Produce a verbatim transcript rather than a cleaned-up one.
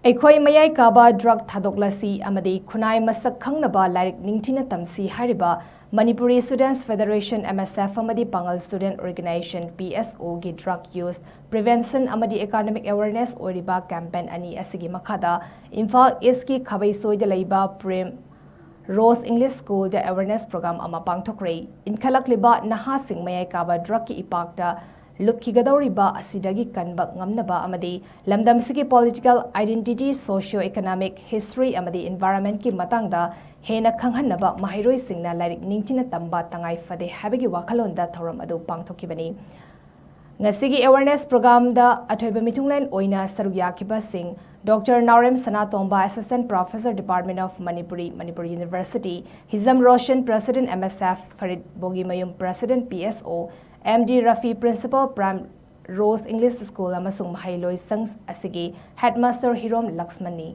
ꯑꯩꯈꯣꯏ ꯃꯌꯥꯏ ꯀꯥꯕ ꯗ꯭ꯔꯒ ꯊꯥꯗꯣꯛꯂꯁꯤ ꯑꯃꯗꯤ ꯈꯨꯟꯅꯥꯏ ꯃꯁꯛ ꯈꯪꯅꯕ ꯂꯥꯏꯔꯤꯛ ꯅꯤꯡꯊꯤꯅ ꯇꯝꯁꯤ ꯍꯥꯏꯔꯤꯕ Manipuri ꯁ꯭ꯇꯨꯗꯦꯟꯠꯁ federation, M S F, ꯑꯃꯗꯤ ꯄꯥꯡꯒꯜ ꯁ꯭ꯇꯨꯗꯦꯟꯠ ꯑꯣꯔꯒꯅꯥꯏꯖꯦꯁꯟ, ꯄꯤ ꯑꯦꯁ ꯑꯣꯒꯤ ꯗ꯭ꯔꯒ ꯌꯨꯁ ꯄ꯭ꯔꯤꯚꯦꯟꯁꯟ ꯑꯃꯗꯤ ꯑꯦꯀꯥꯗꯃꯤꯛ ꯑꯦꯋꯦꯔꯅꯦꯁ ꯑꯣꯏꯔꯤꯕ ꯀꯦꯝꯄꯦꯟ ꯑꯅꯤ ꯑꯁꯤꯒꯤ ꯃꯈꯥꯗ ꯏꯝꯐꯥꯜ ꯏꯁꯀꯤ ꯈꯥꯕꯩꯁꯣꯏꯗ ꯂꯩꯕ ꯄ꯭ꯔꯦꯝ ꯔꯣꯁ ꯏꯪꯂꯤꯁ ꯁ꯭ꯀꯨꯜꯗ ꯑꯦꯋꯦꯔꯅꯦꯁ ꯄ꯭ꯔꯣꯒ꯭ꯔꯥꯝ ꯑꯃ ꯄꯥꯡꯊꯣꯛꯈ꯭ꯔꯦ꯫ ꯏꯟꯈꯠꯂꯛꯂꯤꯕ ꯅꯍꯥꯁꯤꯡ ꯃꯌꯥꯏ ꯀꯥꯕ ꯗ꯭ꯔꯒꯀꯤ ꯏꯄꯥꯛꯇ ꯂꯨꯞꯈꯤꯒꯗꯧꯔꯤꯕ ꯑꯁꯤꯗꯒꯤ ꯀꯟꯕ ꯉꯝꯅꯕ ꯑꯃꯗꯤ ꯂꯝꯗꯝꯁꯤꯒꯤ political identity, socio economic history ꯑꯃꯗꯤ ꯏꯟꯚꯥꯏꯔꯣꯟꯃꯦꯟꯠꯀꯤ ꯃꯇꯥꯡꯗ ꯍꯦꯟꯅ ꯈꯪꯍꯟꯅꯕ ꯃꯍꯩꯔꯣꯏꯁꯤꯡꯅ ꯂꯥꯏꯔꯤꯛ ꯅꯤꯡꯊꯤꯅ ꯇꯝꯕ ꯇꯉꯥꯏ ꯐꯗꯦ ꯍꯥꯏꯕꯒꯤ ꯋꯥꯈꯜꯂꯣꯟꯗ ꯊꯧꯔꯝ ꯑꯗꯨ ꯄꯥꯡꯊꯣꯛꯈꯤꯕꯅꯤ꯫ ꯉꯁꯤꯒꯤ ꯑꯦꯋꯦꯔꯅꯦꯁ ꯄ꯭ꯔꯣꯒ꯭ꯔꯥꯝꯗ ꯑꯊꯣꯏꯕ ꯃꯤꯊꯨꯡꯂꯦꯟ ꯑꯣꯏꯅ ꯁꯔꯨꯛ ꯌꯥꯈꯤꯕꯁꯤꯡ, doctor Naorem Sanatomba, Assistant Professor, Department of Manipuri, Manipur University, Hijam Roshan, President, M S F, Farid Bogimayum, President, P S O, M D Rafi, Principal, prime rose English school, ꯑꯃꯁꯨꯡ ꯃꯍꯩꯂꯣꯏꯁꯪ ꯑꯁꯤꯒꯤ ꯍꯦꯗꯃꯥꯁꯇꯔ ꯍꯤꯔꯣꯝ ꯂꯛꯁꯃꯟꯅꯤ꯫